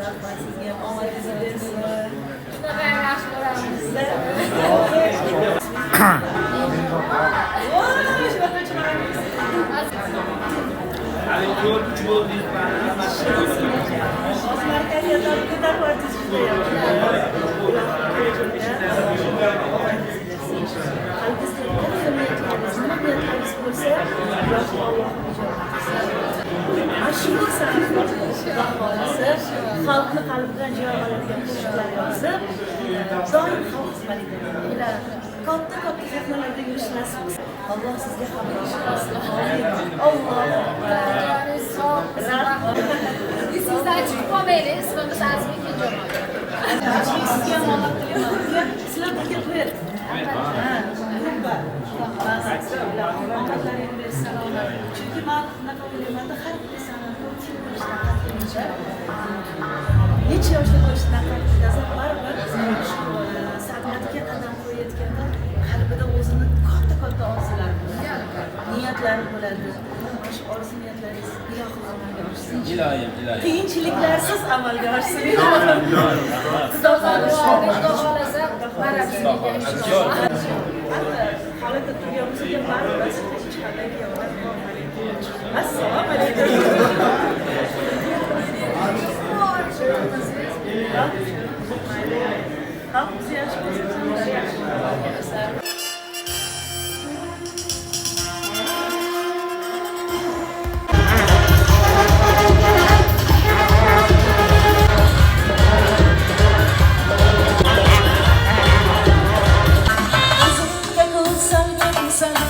Rahmat sizga ham, omadingizni bersin. Shunaqa ham yaxshi ko'ramiz. Voy, shunaqa chiroyli. Hozir markaziyatlarni ko'tarib yubordingiz judayam. Qalbingizda katta niyatlaringiz, nima niyatlaringiz bo'lsa, ilohi Allohim ijobat qilsin. Mana shu san'at, Xudo xohlasa, xalqni qalbidan joy oladigan qo'shiqlar yozib, doim xalq xizmatida katta katta sahnalarda yurish nasib qilsin. Alloh sizga hamroh bo'lsin. Allohu akbar. Joningiz sog'. Rahmat. Esingizdan chiqib qolmaylik, ismimiz Azimbek Kenjomov. Sizga ham omad tilayman. Sizlar birga qo'yadi. Ha, gruppa. Omadlaringni bersin. Chunki man bunaqa o'ylaymanda, har bitta san'atkor kim bo'lishidan qat'iy nazar, necha yoshda bo'lishidan qat'iy nazar, baribir shu san'atga qadam qo'yayotganda qalbida o'zini katta katta orzulari bo'ladi, niyatlari bo'ladi. Mana shu orzu niyatlaringiz ilohim amalga oshsin. Iloyim, iloyim. Qiyinchiliklarsiz amalga oshsin. Xudo xohlasa. Xudo xohlasa, boramiz. Albatta, holatda turgan bo'lsa ham baribir hech qanday giyohvand Assalomu alaykum. Xalqimiz yaxshi bo'lsa, jonlari yaxshi bo'ladi. O'zimga ko'z solgansan.